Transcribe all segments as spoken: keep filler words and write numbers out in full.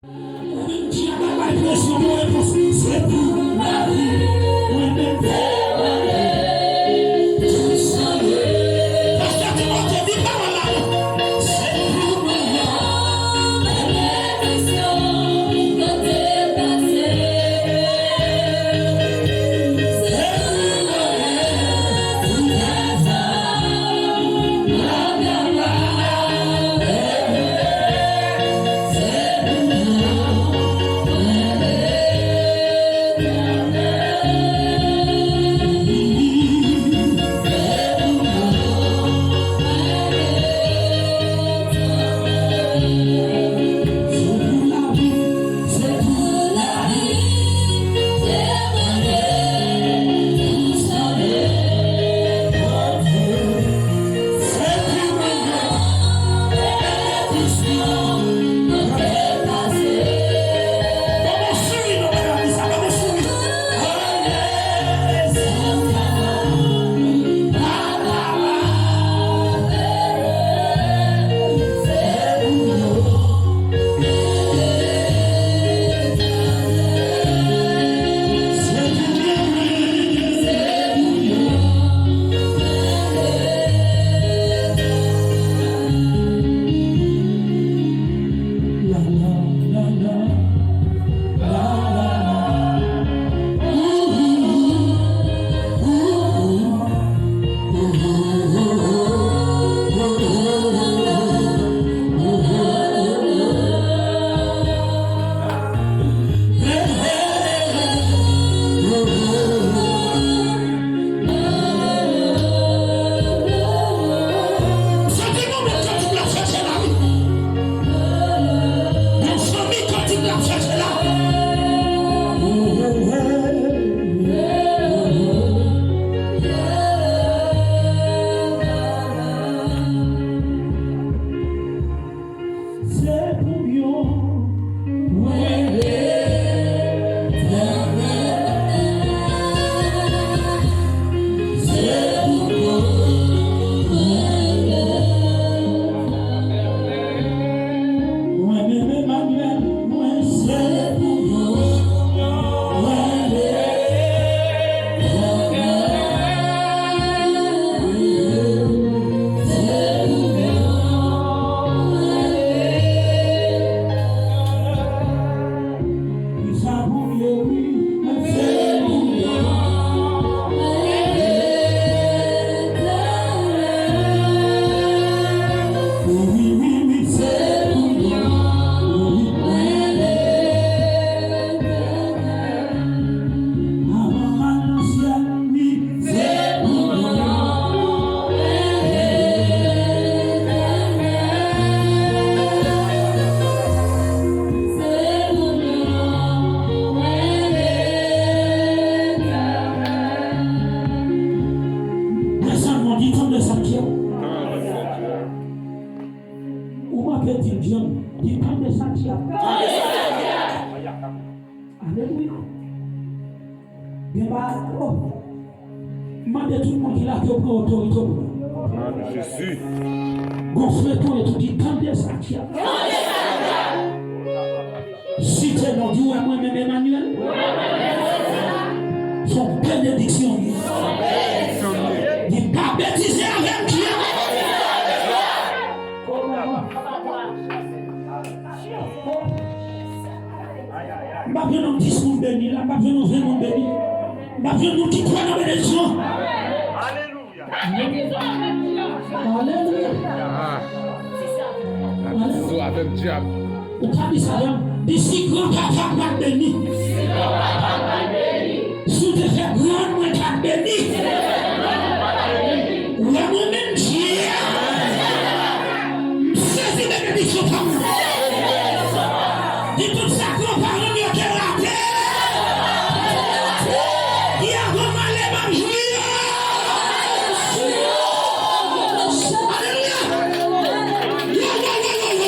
Ou menm ki ap bay presyon pou repons, se pou lavi. Mwen menm fè mwen tou sove. Pastè Timote, di pawòl la non. Se pou mwen menm. Benediksyon kote pase. Se pou mwen menm. Santi yon moun kantik la chèche la wi. Yon fanmi kantik la chèche la. Se pou yo rele Letènèl. Se pou yo rele Letènèl. Mwen menm Emmanuel, mwen se pou yo rele Letènèl. Desann non, di tann de sa ki a. Ou manke di l djanm, di tann de sa ki a. Alelouya. Gen bagay, oh. M mande tout moun ki la ke yo pran otorite pou mwen. Nan non Jezi. Gonfle tou e tou di tann de sa ki a. Site non, di ou wè mwen menm Emmanuel. Se yon benediksyon. Di pa betize avè m ki a. M p ap jwenn yon dis moun beni la, m p ap jwenn yon ven moun beni. M p ap jwenn moun ki kwè nan benediksyon. Alelouya. Alelouya. Ah. Alelouya. Sou avèk dyab. Ou ka di sa, di si granpapa m pa t beni. Si w te fè grann mwen pa t beni. Ou wè mwen menm Jezi a, m sezi benediksyon pa m nan. Di tout sa granparan m yo te rate. Di avan m ale m ap jwi yo. Alelouya. Yo, yo, yo.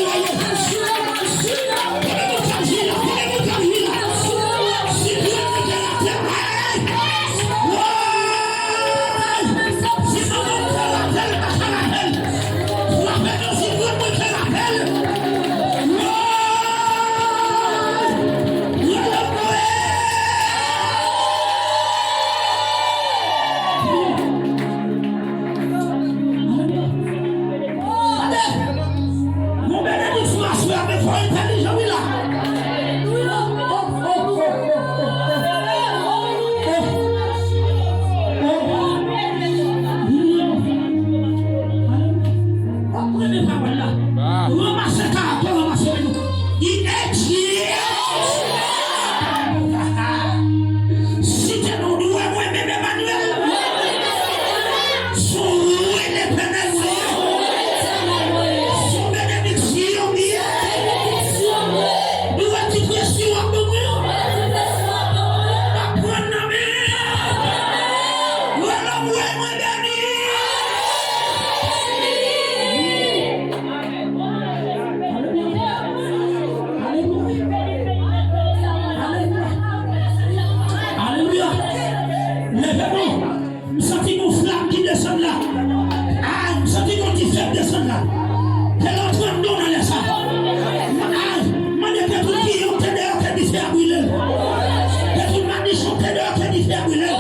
Jezi! Si te nou dwe mwen menm Emmanuel, sou wi Letènèl mwen, sou benediksyon mwen, dwe ti presyon ap ban mwen, pa pran nan men, wè lòm wè mwen beni. Alelouya. Alelouya. Alelouya. Alelouya. Leve nou. M santi yon flam ki desann la. Ah, m santi yon dife k desann la. Ke l antre anndan w nan lè sa. Ah, mande ke tout piyon k te deyò ke dife a brile l. Ke tout madichon k te deyò ke dife a brile l.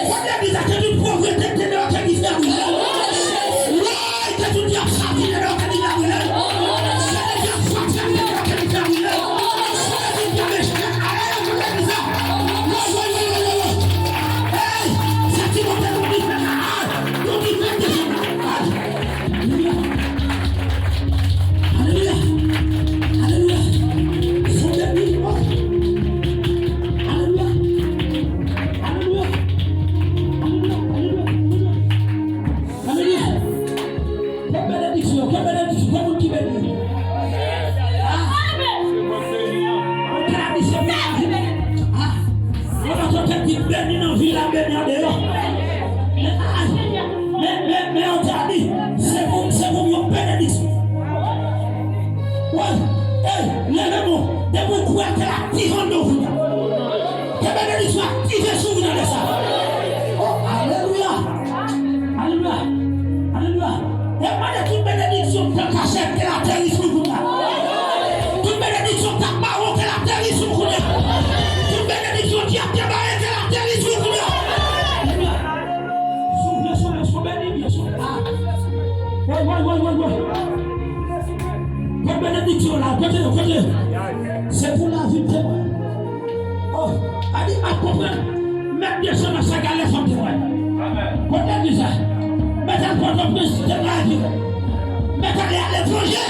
Kot legliz la, ke tout povrete k te deyò ke dife a brile l. Woy, ke tout dyab sa ki te deyò ke dife a brile l. Ke tout dyab sa ki te deyò ke dife a brile l. Ke tout dyab mechan, ale, ale, kot legliz la. Woy, woy, woy, woy, woy, woy. Hey, sa ki monte yon dife la, ah, yon dife desann la. Ah. Alelouya. Alelouya. Alelouya. Fò beni. Alelouya. Alelouya. Alelouya. Alelouya. Alelouya. Ke benediksyon, ke benediksyon, ke moun ki beni. Ah. Ke benediksyon. Ah. Mwen pa konn kèk ki beni nan vi la, beni andeyò. Men, men, men, men, men, yo te di, se pou, se pou yon benediksyon. Wi, ey, leve men w, depi w kwè ke l aktive anndan w kounye a. Ke benediksyon aktive sou ou nan lè sa. Oh, alelouya. Alelouya. Alelouya. E mande tout benediksyon k t an kachèt ke l ateri sou ou kounye a. Tout benediksyon k t ap ba ou ke l ateri sou ou kounye a. Tout benediksyon dyab te ba ou ke l ateri sou ou kounye a. Alelouya. Si w vle sove, sove, beni, byen sove. Ah. Woy, woy, woy, woy, woy. Kot benediksyon la, kote yo, kote yo? Se pou lavi m temwen. Oh, a di, a konprann. Mèt desann nan Sagalè, fò m temwen. Kote legliz la? Mèt al Pòtoprens, temwen. Mèt ale aletranje.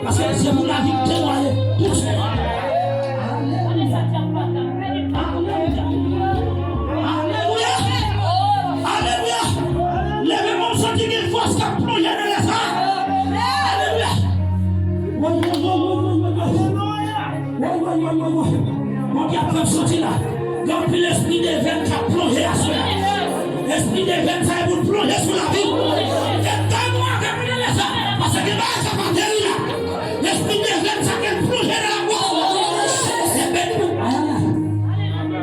Paske se pou lavi m temwen. Tout se. Alelouya. Alelouya. Alelouya. Leve men w, santi gen fòs k ap plonje nan lè sa. Alelouya. Woy, woy, woy, woy. Woy, woy, woy, woy, woy. Bondye ap fè m santi la. Gen anpil espri devèn k ap plonje aswè a. Espri devèn sa e pou l plonje sou lavi w. E bay mwen avèk mwen nan lè sa. Paske gen bagay sa pa teri la. Espri devèn sa ke l plonje nan labou. Se beni pou. Alelouya.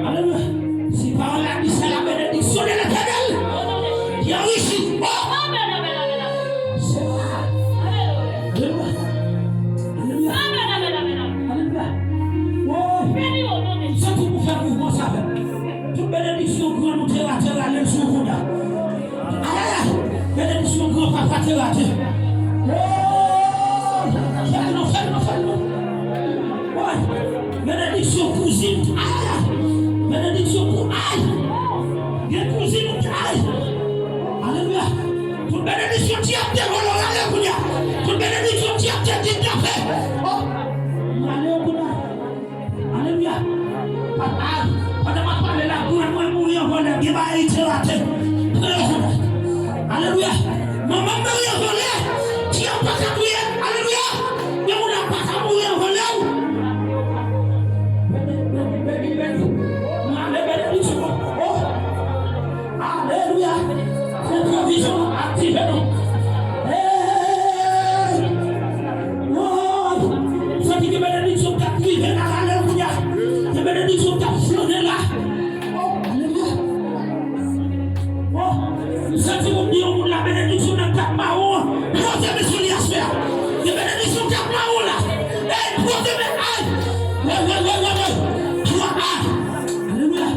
Alelouya. Si pawòl la di, c'est la bénédiction de l'Éternel qui enrichit. Oh! Alelouya. Alelouya. Alelouya. Woy. Sa ki pou fè mouvman sa fè. Tout benediksyon gran nou te rate, rale l sou ou kounye a. Ayayay. Benediksyon gran papa te rate. Woy. Fè l non, fè l non, fè l non. Woy. Benediksyon kouzin. Ayayay. Benediksyon kou-, ay. Gen kouzin ou te, ay. Alelouya. Tout benediksyon dyab te vòlò, rale kounye a. Tout benediksyon dyab te kidnape. Oh. Rale kounye a. Alelouya. Pa-, a, pandan m ap pale la, grann mwen mouri an vòlè, gen bagay li te rate. Alelouya. Manman m mouri an vòlè, dyab pa ka touye l. Alelouya. Gen moun la pa ka mouri an vòlè. Beni, beni, beni, beni. Mande benediksyon. Oh. Alelouya. Fè pwovizyon aktive non. Hey! Oh! Santi ke benediksyon k ap rive la, alelouya. Ke benediksyon k ap flannen la. Oh, alelouya. Oh, m santi pou m di yon moun la, benediksyon nan k ap mawon. Poze men sou li aswè a. Ke benediksyon k ap mawon la. Hey, poze men, ay. Wè, wè, wè, wè, wè. Twa, ay. Alelouya.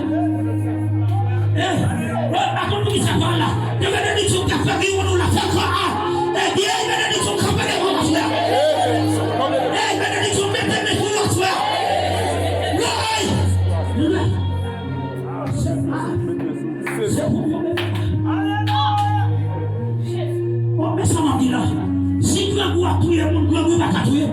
Eh, oh, pa konn poukisa pa la. Gen benediksyon k ap fè riwon nou la fè kwa a. Eh, gen benediksyon k ap fè riwon la fè. Eh, benediksyon mete men sou lòt fè. Woy! Alelouya. Se pa. Se pou mwen. Alelouya. Oh, men sa m ap di la. Si grangou ap touye moun, grangou pa ka touye.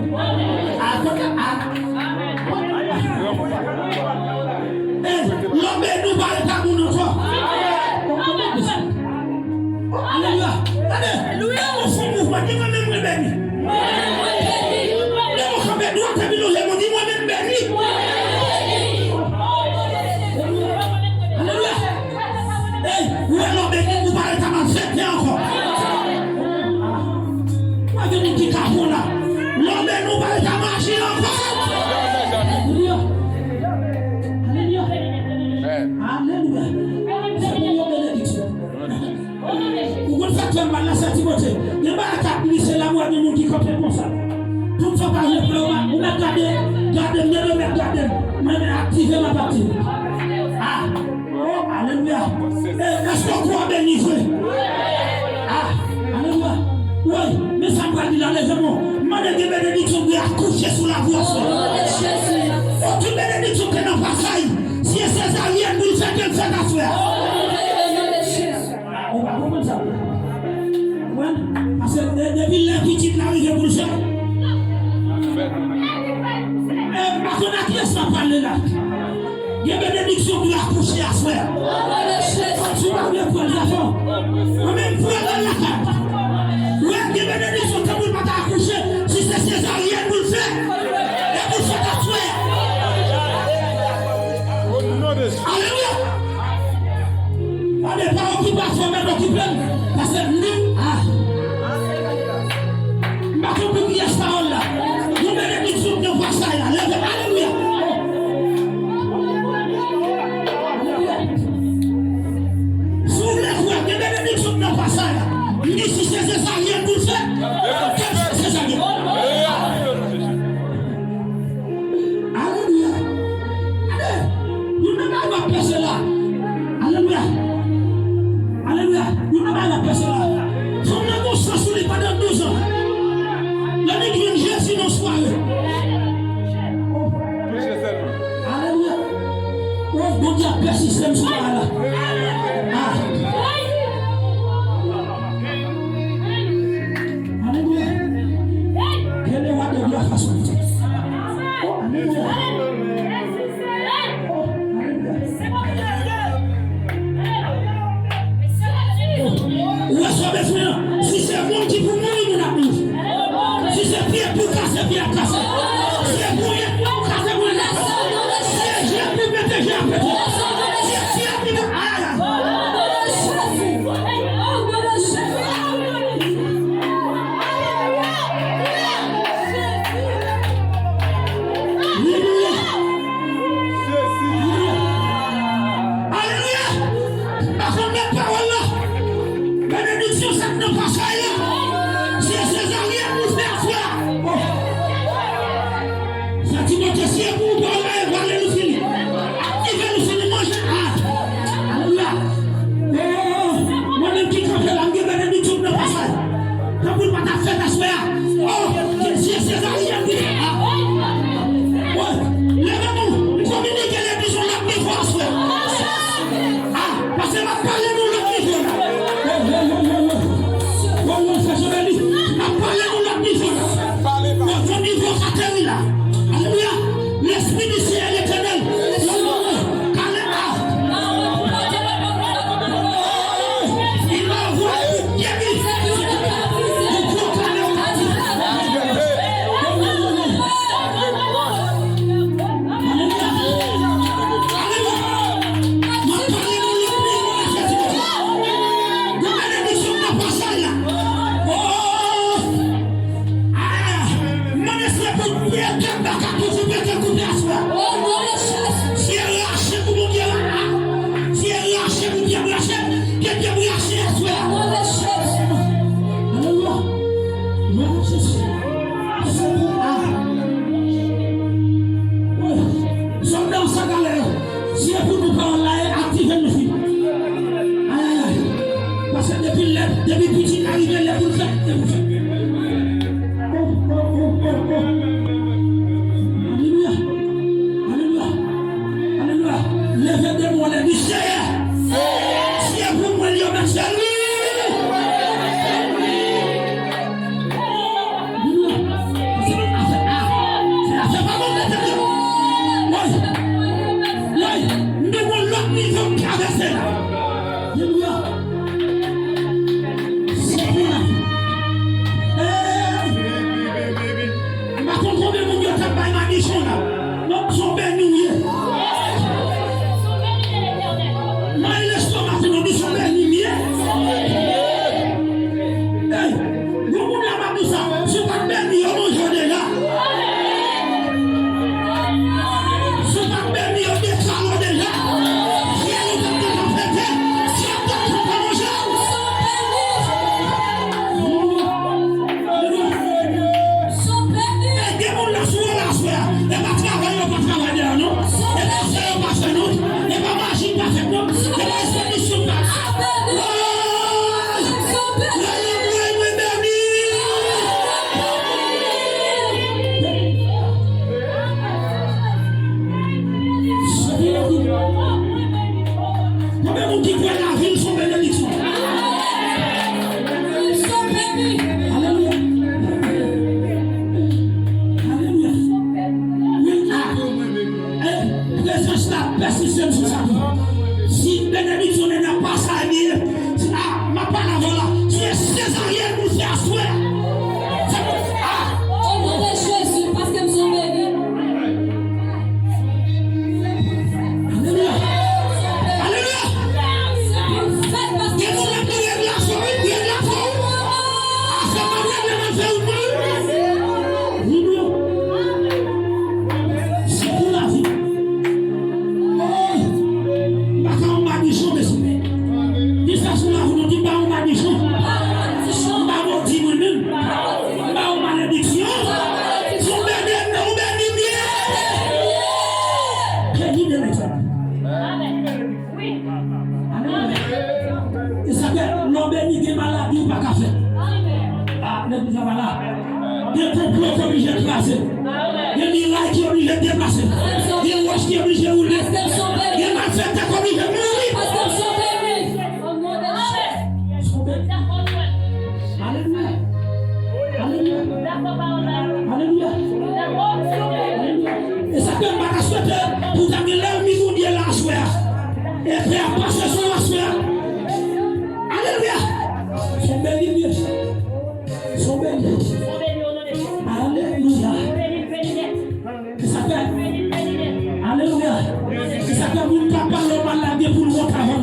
Di nou, Jezi di, mwen menm beni. Alelouya. Ey, ou wè lè w beni, ou pa ret ap malfektè ankò. Mwen gen moun ki ka pran la. Lè w beni, ou pa ret ap maji ankò. Alelouya. Alelouya. Alelouya. Se pou yon benediksyon. Ou konn sa k fè m mal la, sè Timote? Gen bagay k ap glise la, m wè gen moun ki kanpe konsa. Tout sa pa jan frè, ou mèt, ou mèt gade, gade m, mèt gade m. Mwen, mwen aktive, m ap aktive. Ah, oh, alelouya. Eh, èske w kwè w beni vre? Ah, alelouya. Wi, men sa m pral di la, leve men w. Mande gen benediksyon pou akouche sou lavi w aswè. Oh, tout benediksyon ki nan pasaj, si e sezaryèn pou l fè, ke l fèt aswè. Ah, ou pa konprann sa vre. Ou konprann? Paske de-, depi lè pitit la rive pou l fèt. E, m pa konn a kiyès m ap pale la. Gen benediksyon pou akouche aswè. Si w pa vle pran zafè w, mwen menm pran nan lakay. Ou wè, gen benediksyon tankou l pa ta akouche, si se sezaryèn pou l fè, e pou l fèt aswè. Alelouya. Gade, pa okipe afè w, mèt okipe m. Paske nou, ah. M pa konprann kiyès pawòl la. Yon benediksyon nan pasaj la. Leve, alelouya. Si w vle kwè, gen benediksyon nan pasaj la. M di si se sezaryèn pou l fè, ke l fè sezaryèn. Alelouya. Gade, youn nan bagay m ap pèse la. Alelouya. Alelouya. Youn nan bagay m ap pèse la. Fanm nan gon san sou li pandan douz an. Lè li jwenn Jezi nan sware. Alelouya. Oh, Bondye ap pèse sistèm sou bagay la. Ah. Alelouya. Que le roi de gloire fasse monter. Oh, alelouya. Oh, alelouya. Ou wè sa w bezwen an? Si se moun ki pou mouri, moun ap mouri. Si se pye pou kase, pye ap kase. Si se ponyèt pou kase, ponyèt ap kase. Si se je pou pete, je ap pete. Si se pye pou, ah! Alelouya! Alelouya! Paske m met pawòl la. Benediksyon sa k nan pasaj la. Se sezaryèn pou l fè aswè a. Oh. Sa Timote, si e pou ou pawòl la, e vale nou fini. Aktive nou fini, manje. Ah. Alelouya. Oh, mwen menm ki kanpe la, m gen benediksyon nan pasaj. Tankou l pa t ap fèt aswè a. Oh, se sezaryèn pou fè. Ah. Oh, leve nou, m kominike legliz yon lòt nivo aswè. Ah, paske m ap pale nou lòt nivo la. Oh, oh, oh, oh, oh. Oh, oh, frè Jovenly, m ap pale nou lòt nivo la. Oh, yon nivo k ateri la. Alelouya. L'Esprit du Seigneur l'Éternel. Kale a. Il m'a envoyé pour guérir. Pour proclamer aux captifs. Alelouya. Alelouya. M ap pale nou lòt nivo la, Jezi. Yon benediksyon nan pasaj la. Oh. Ah, mande se pou pye tèt baka toujou pete koute aswè. Oh, non, le chef. Pye rache pou Bondye la. Ah, pye rache pou pye rache. Ke pye rache aswè. Non, le chef. Alelouya. Non, Jezi. Se pou, ah. Wi. Sòlda an sandal yo. Si e pou nou pawòl la e aktive nou fini. Ay, ay, ay. Paske depi lè, depi pitit la rive lè pou l fèt, lè pou l fèt. Oh, oh, oh, oh, oh. Alelouya. Alelouya. Alelouya. Leve de mwen lè di Seyè. Si e pou mwen li yo mèt fè li. Alelouya. Se afè, ah, se afè pa bon, tande. Woy. Woy. M te gon lòt nivo m travèse la. Alelouya. Se pou la. aswè a. E pa travay yo pa travay deyò non. E pa fè yo pa fè non. E pa maji pa fèt non. E pa espiritisyon pa. Rayi mwen, rayi mwen, beni. Konbyen moun ki kwè lavi l se yon benediksyon? Alelouya. Alelouya. Wi, a. E, prezans la pèsiste m sou sa tou. Si benediksyon nèg la pa sa li ye, si, a, m ap pale avè w la. Si e sezaryèn ou fè aswè a, se pou, a. O non de Jezi, paske m se yon beni. Alelouya. Alelouya. Gen moun ap priye la fò, wi, priye la fò. Afè pa priye la fò, wi. Alelouya. Se pou lavi. Oh, m pa ka yon madichon, mesye. Di sa sou lavi nou, di m pa yon madichon. M pa modi mwen menm. M pa yon malediksyon. Ou beni, ou beni byen. Beni de Letènèl. Alelouya. E sa fè, lè w beni, gen maladi ou pa ka fè. Ah, legliz la pa la. Gen konplo k oblije kraze. Gen miray ki oblije deplase. Gen wòch ki oblije woule. Gen malfektè k oblije mouri. Paske m se yon beni. Son beni. Alelouya. Alelouya. Alelouya. Alelouya. E sa fè m pa ta swete pou ta gen lènmi Bondye la aswè a. E pè a pase sou aswè a. Alelouya. Son beni, byen. Son beni. Alelouya. E sa fè. Alelouya. E sa fè moun ka pale w mal la gen pou l wont avè